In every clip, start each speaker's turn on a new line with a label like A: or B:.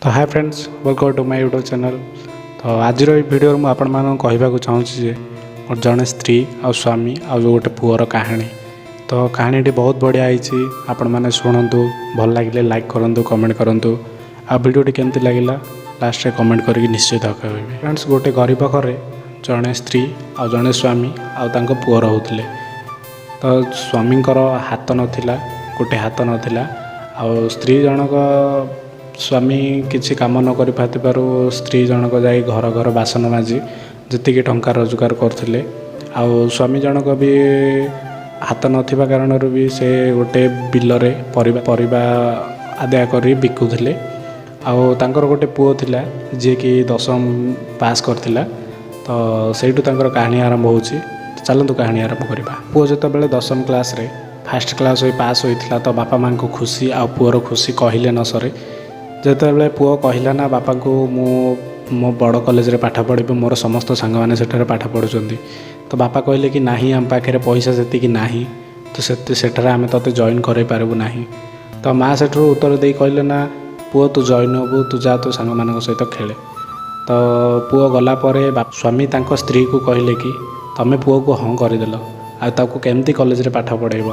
A: ତ hi friends, welcome to my YouTube channel। ତ ଆଜିର ଏଇ ଭିଡ଼ିଓରେ ମୁଁ ଆପଣମାନଙ୍କୁ କହିବାକୁ ଚାହୁଁଛି ଯେ ମୋର ଜଣେ ସ୍ତ୍ରୀ ଆଉ ସ୍ୱାମୀ ଆଉ ଯେଉଁ ଗୋଟେ ପୁଅର କାହାଣୀ। ତ କାହାଣୀଟି ବହୁତ ବଢ଼ିଆ ହେଇଛି। ଆପଣମାନେ ଶୁଣନ୍ତୁ, ଭଲ ଲାଗିଲେ ଲାଇକ୍ କରନ୍ତୁ, କମେଣ୍ଟ କରନ୍ତୁ ଆଉ ଭିଡ଼ିଓଟି କେମିତି ଲାଗିଲା ଲାଷ୍ଟରେ କମେଣ୍ଟ କରିକି ନିଶ୍ଚିତ କହିବେ। ଫ୍ରେଣ୍ଡସ୍, ଗୋଟେ ଗରିବ ଘରେ ଜଣେ ସ୍ତ୍ରୀ ଆଉ ଜଣେ ସ୍ୱାମୀ ଆଉ ତାଙ୍କ ପୁଅ ରହୁଥିଲେ। ତ ସ୍ୱାମୀଙ୍କର ହାତ ନଥିଲା, ଗୋଟେ ହାତ ନଥିଲା। ଆଉ ସ୍ତ୍ରୀ ଜଣକ, ସ୍ୱାମୀ କିଛି କାମ ନ କରିପାରିଥିବାରୁ ସ୍ତ୍ରୀ ଜଣକ ଯାଇ ଘର ଘର ବାସନ ମାଜି ଯେତିକି ଟଙ୍କା ରୋଜଗାର କରୁଥିଲେ। ଆଉ ସ୍ୱାମୀ ଜଣକ ବି ହାତ ନଥିବା କାରଣରୁ ବି ସେ ଗୋଟେ ବିଲରେ ପରିବା ଆଦାୟ କରି ବିକୁଥିଲେ। ଆଉ ତାଙ୍କର ଗୋଟେ ପୁଅ ଥିଲା, ଯିଏକି ଦଶମ ପାସ୍ କରିଥିଲା। ତ ସେଇଠୁ ତାଙ୍କର କାହାଣୀ ଆରମ୍ଭ ହେଉଛି। ଚାଲନ୍ତୁ, କାହାଣୀ ଆରମ୍ଭ କରିବା। ପୁଅ ଯେତେବେଳେ ଦଶମ କ୍ଲାସ୍ରେ ଫାଷ୍ଟ କ୍ଲାସ୍ ହୋଇ ପାସ୍ ହୋଇଥିଲା, ତ ବାପା ମାଆଙ୍କ ଖୁସି ଆଉ ପୁଅର ଖୁସି କହିଲେ ନ ସରେ। ଯେତେବେଳେ ପୁଅ କହିଲା ନା ବାପାଙ୍କୁ, ମୁଁ ମୋ ବଡ଼ କଲେଜରେ ପାଠ ପଢ଼ିବି, ମୋର ସମସ୍ତ ସାଙ୍ଗମାନେ ସେଠାରେ ପାଠ ପଢ଼ୁଛନ୍ତି, ତ ବାପା କହିଲେ କି ନାହିଁ, ଆମ ପାଖରେ ପଇସା ସେତିକି ନାହିଁ, ତ ସେଠାରେ ଆମେ ତୋତେ ଜଏନ୍ କରାଇ ପାରିବୁ ନାହିଁ। ତ ମା ସେଠାରୁ ଉତ୍ତର ଦେଇ କହିଲେ ନା, ପୁଅ, ତୁ ଜଏନ୍ ହେବୁ, ତୁ ଯା, ତୋ ସାଙ୍ଗମାନଙ୍କ ସହିତ ଖେଳେ। ତ ପୁଅ ଗଲା ପରେ ସ୍ୱାମୀ ତାଙ୍କ ସ୍ତ୍ରୀକୁ କହିଲେ କି ତମେ ପୁଅକୁ ହଁ କରିଦେଲ, ଆଉ ତାକୁ କେମିତି କଲେଜରେ ପାଠ ପଢ଼େଇବ?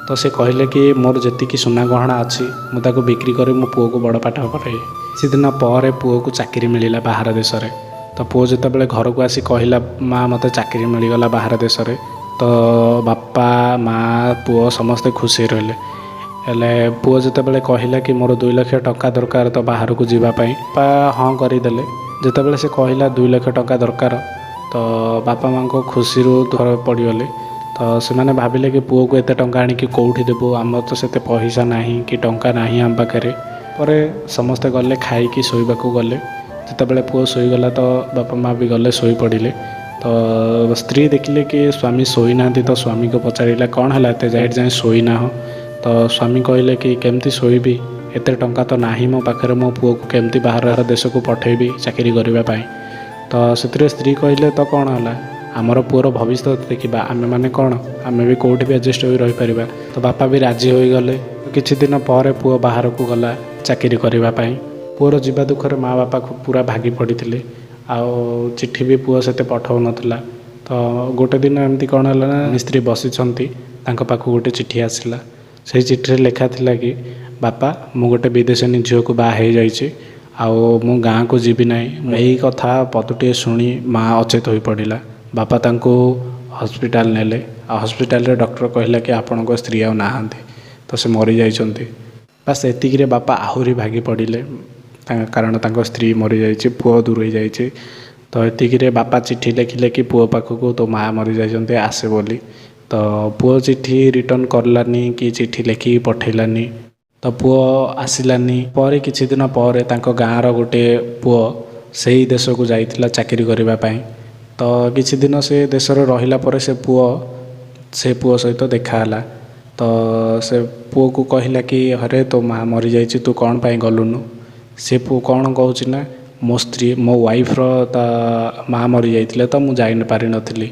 A: ତ ସେ କହିଲେ କି ମୋର ଯେତିକି ସୁନା ଗହଣା ଅଛି, ମୁଁ ତାକୁ ବିକ୍ରି କରି ମୋ ପୁଅକୁ ବଡ଼ ପାଠ ପଢ଼େଇବି। କିଛି ଦିନ ପରେ ପୁଅକୁ ଚାକିରି ମିଳିଲା ବାହାର ଦେଶରେ। ତ ପୁଅ ଯେତେବେଳେ ଘରକୁ ଆସି କହିଲା, ମା, ମୋତେ ଚାକିରି ମିଳିଗଲା ବାହାର ଦେଶରେ, ତ ବାପା, ମା, ପୁଅ ସମସ୍ତେ ଖୁସି ରହିଲେ। ହେଲେ ପୁଅ ଯେତେବେଳେ କହିଲା କି ମୋର 2 ଲକ୍ଷ ଟଙ୍କା ଦରକାର ତ ବାହାରକୁ ଯିବା ପାଇଁ, ବାପା ହଁ କରିଦେଲେ। ଯେତେବେଳେ ସେ କହିଲା 2 ଲକ୍ଷ ଟଙ୍କା ଦରକାର, ତ ବାପା ମାଆଙ୍କ ଖୁସିରୁ ଘରେ ପଡ଼ିଗଲେ। ତ ସେମାନେ ଭାବିଲେ କି ପୁଅକୁ ଏତେ ଟଙ୍କା ଆଣିକି କେଉଁଠି ଦେବୁ? ଆମର ତ ସେତେ ପଇସା ନାହିଁ କି ଟଙ୍କା ନାହିଁ ଆମ ପାଖରେ। ପରେ ସମସ୍ତେ ଗଲେ, ଖାଇକି ଶୋଇବାକୁ ଗଲେ। ଯେତେବେଳେ ପୁଅ ଶୋଇଗଲା, ତ ବାପା ମା' ବି ଗଲେ, ଶୋଇପଡ଼ିଲେ। ତ ସ୍ତ୍ରୀ ଦେଖିଲେ କି ସ୍ୱାମୀ ଶୋଇନାହାନ୍ତି। ତ ସ୍ୱାମୀକୁ ପଚାରିଲା, କ'ଣ ହେଲା, ଏତେ ଯାଏଁ ଶୋଇନାହ? ତ ସ୍ୱାମୀ କହିଲେ କି କେମିତି ଶୋଇବି? ଏତେ ଟଙ୍କା ତ ନାହିଁ ମୋ ପାଖରେ, ମୋ ପୁଅକୁ କେମିତି ବାହାର ଦେଶକୁ ପଠେଇବି ଚାକିରି କରିବା ପାଇଁ? ତ ସେଥିରେ ସ୍ତ୍ରୀ କହିଲେ, ତ କ'ଣ ହେଲା? ଆମର ପୁଅର ଭବିଷ୍ୟତ ଦେଖିବା। ଆମେମାନେ କ'ଣ, ଆମେ ବି କେଉଁଠି ବି ଆଡ଼ଜଷ୍ଟ ହୋଇ ରହିପାରିବା। ତ ବାପା ବି ରାଜି ହୋଇଗଲେ। କିଛି ଦିନ ପରେ ପୁଅ ବାହାରକୁ ଗଲା ଚାକିରି କରିବା ପାଇଁ। ପୁଅର ଯିବା ଦୁଃଖରେ ମା ବାପାକୁ ପୁରା ଭାଙ୍ଗି ପଡ଼ିଥିଲେ। ଆଉ ଚିଠି ବି ପୁଅ ସେତେ ପଠାଉନଥିଲା। ତ ଗୋଟେ ଦିନ ଏମିତି କ'ଣ ହେଲା ନା, ସ୍ତ୍ରୀ ବସିଛନ୍ତି, ତାଙ୍କ ପାଖକୁ ଗୋଟେ ଚିଠି ଆସିଲା। ସେଇ ଚିଠିରେ ଲେଖା ଥିଲା କି ବାପା, ମୁଁ ଗୋଟେ ବିଦେଶିନୀ ଝିଅକୁ ବାହା ହେଇଯାଇଛି ଆଉ ମୁଁ ଗାଁକୁ ଯିବି ନାହିଁ। ଏଇ କଥା ପଦଟିଏ ଶୁଣି ମା ଅଚେତ ହୋଇପଡ଼ିଲା। ବାପା ତାଙ୍କୁ ହସ୍ପିଟାଲ ନେଲେ ଆଉ ହସ୍ପିଟାଲରେ ଡକ୍ଟର କହିଲା କି ଆପଣଙ୍କ ସ୍ତ୍ରୀ ଆଉ ନାହାନ୍ତି, ତ ସେ ମରିଯାଇଛନ୍ତି। ବାସ୍, ଏତିକିରେ ବାପା ଆହୁରି ଭାଙ୍ଗି ପଡ଼ିଲେ, କାରଣ ତାଙ୍କ ସ୍ତ୍ରୀ ମରିଯାଇଛି, ପୁଅ ଦୂରେଇ ଯାଇଛି। ତ ଏତିକିରେ ବାପା ଚିଠି ଲେଖିଲେ କି ପୁଅ ପାଖକୁ, ତୋ ମା ମରିଯାଇଛନ୍ତି, ଆସେ ବୋଲି। ତ ପୁଅ ଚିଠି ରିଟର୍ଣ୍ଣ କଲାନି କି ଚିଠି ଲେଖିକି ପଠେଇଲାନି। ତ ପୁଅ ଆସିଲାନି। ପରେ କିଛି ଦିନ ପରେ ତାଙ୍କ ଗାଁର ଗୋଟେ ପୁଅ ସେଇ ଦେଶକୁ ଯାଇଥିଲା ଚାକିରି କରିବା ପାଇଁ। ତ କିଛି ଦିନ ସେ ଦେଶରେ ରହିଲା ପରେ ସେ ପୁଅ ସହିତ ଦେଖା ହେଲା। ତ ସେ ପୁଅକୁ କହିଲା କି ଆରେ, ତୋ ମା ମରିଯାଇଛି, ତୁ କ'ଣ ପାଇଁ ଗଲୁନୁ? ସେ ପୁଅ କ'ଣ କହୁଛି ନା, ମୋ ସ୍ତ୍ରୀ, ମୋ ୱାଇଫ୍ର ତା ମା ମରିଯାଇଥିଲେ, ତ ମୁଁ ଯାଇ ପାରିନଥିଲି।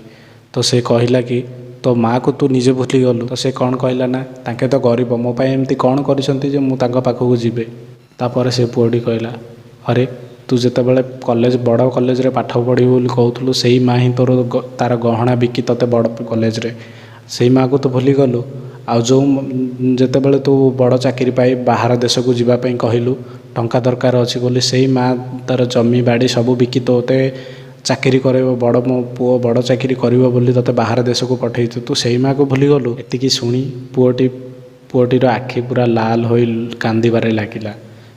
A: ତ ସେ କହିଲା କି ତୋ ମାଆକୁ ତୁ ନିଜେ ଭୁଲିଗଲୁ। ତ ସେ କ'ଣ କହିଲା ନା, ତାଙ୍କେ ତ ଗରିବ, ମୋ ପାଇଁ ଏମିତି କ'ଣ କରିଛନ୍ତି ଯେ ମୁଁ ତାଙ୍କ ପାଖକୁ ଯିବି? ତାପରେ ସେ ପୁଅଟି କହିଲା, ଆରେ, ତୁ ଯେତେବେଳେ କଲେଜ, ବଡ଼ କଲେଜରେ ପାଠ ପଢ଼ିବୁ ବୋଲି କହୁଥିଲୁ, ସେଇ ମା ହିଁ ତୋର ତାର ଗହଣା ବିକି ତୋତେ ବଡ଼ କଲେଜରେ, ସେଇ ମାଆକୁ ତୁ ଭୁଲିଗଲୁ। ଆଉ ଯେଉଁ ଯେତେବେଳେ ତୁ ବଡ଼ ଚାକିରି ପାଇ ବାହାର ଦେଶକୁ ଯିବା ପାଇଁ କହିଲୁ, ଟଙ୍କା ଦରକାର ଅଛି ବୋଲି, ସେଇ ମା ତାର ଜମି ବାଡ଼ି ସବୁ ବିକି ତୋତେ ଚାକିରି କରିବ, ବଡ଼ ମୋ ପୁଅ ବଡ଼ ଚାକିରି କରିବ ବୋଲି ତୋତେ ବାହାର ଦେଶକୁ ପଠେଇଛୁ, ତୁ ସେଇ ମାଆକୁ ଭୁଲିଗଲୁ। ଏତିକି ଶୁଣି ପୁଅଟିର ଆଖି ପୁରା ଲାଲ ହୋଇ କାନ୍ଦିବାରେ ଲାଗିଲା।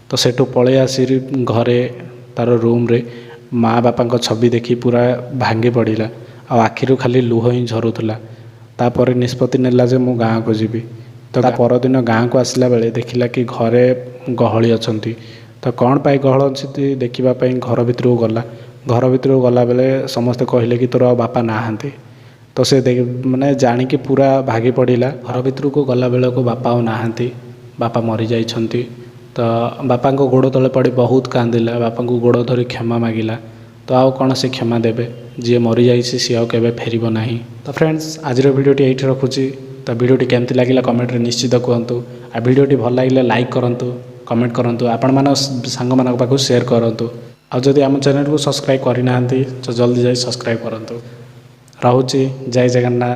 A: ତ ସେଠୁ ପଳେଇ ଆସି ଘରେ ତାର ରୁମ୍ରେ ମା ବାପାଙ୍କ ଛବି ଦେଖି ପୁରା ଭାଙ୍ଗି ପଡ଼ିଲା ଆଉ ଆଖିରୁ ଖାଲି ଲୁହ ହିଁ ଝରୁଥିଲା। ତାପରେ ନିଷ୍ପତ୍ତି ନେଲା ଯେ ମୁଁ ଗାଁକୁ ଯିବି। ତ ତା ପରଦିନ ଗାଁକୁ ଆସିଲା ବେଳେ ଦେଖିଲା କି ଘରେ ଗହଳି ଅଛନ୍ତି। ତ କ'ଣ ପାଇଁ ଗହଳ ଅଛନ୍ତି ଦେଖିବା ପାଇଁ ଘର ଭିତରକୁ ଗଲା। ଘର ଭିତରକୁ ଗଲାବେଳେ ସମସ୍ତେ କହିଲେ କି ତୋର ଆଉ ବାପା ନାହାନ୍ତି। ତ ସେ ମାନେ ଜାଣିକି ପୁରା ଭାଙ୍ଗି ପଡ଼ିଲା। ଘର ଭିତରକୁ ଗଲା ବେଳକୁ ବାପା ଆଉ ନାହାନ୍ତି, ବାପା ମରିଯାଇଛନ୍ତି। ତ ବାପାଙ୍କ ଗୋଡ଼ ତଳେ ପଡ଼ି ବହୁତ କାନ୍ଦିଲା, ବାପାଙ୍କୁ ଗୋଡ଼ ଧରି କ୍ଷମା ମାଗିଲା। ତ ଆଉ କ'ଣ ସେ କ୍ଷମା ଦେବେ? ଯିଏ ମରିଯାଇଛି, ସିଏ ଆଉ କେବେ ଫେରିବ ନାହିଁ। ତ ଫ୍ରେଣ୍ଡସ୍, ଆଜିର ଭିଡ଼ିଓଟି ଏଇଠି ରଖୁଛି। ତ ଭିଡ଼ିଓଟି କେମିତି ଲାଗିଲା କମେଣ୍ଟରେ ନିଶ୍ଚିତ କୁହନ୍ତୁ। ଆଉ ଭିଡ଼ିଓଟି ଭଲ ଲାଗିଲେ ଲାଇକ୍ କରନ୍ତୁ, କମେଣ୍ଟ କରନ୍ତୁ, ଆପଣମାନଙ୍କ ସାଙ୍ଗମାନଙ୍କ ପାଖକୁ ସେୟାର କରନ୍ତୁ। ଆଉ ଯଦି ଆମ ଚ୍ୟାନେଲକୁ ସବସ୍କ୍ରାଇବ୍ କରିନାହାନ୍ତି ତ ଜଲ୍ଦି ଯାଇ ସବସ୍କ୍ରାଇବ୍ କରନ୍ତୁ। ରହୁଛି, ଜୟ ଜଗନ୍ନାଥ।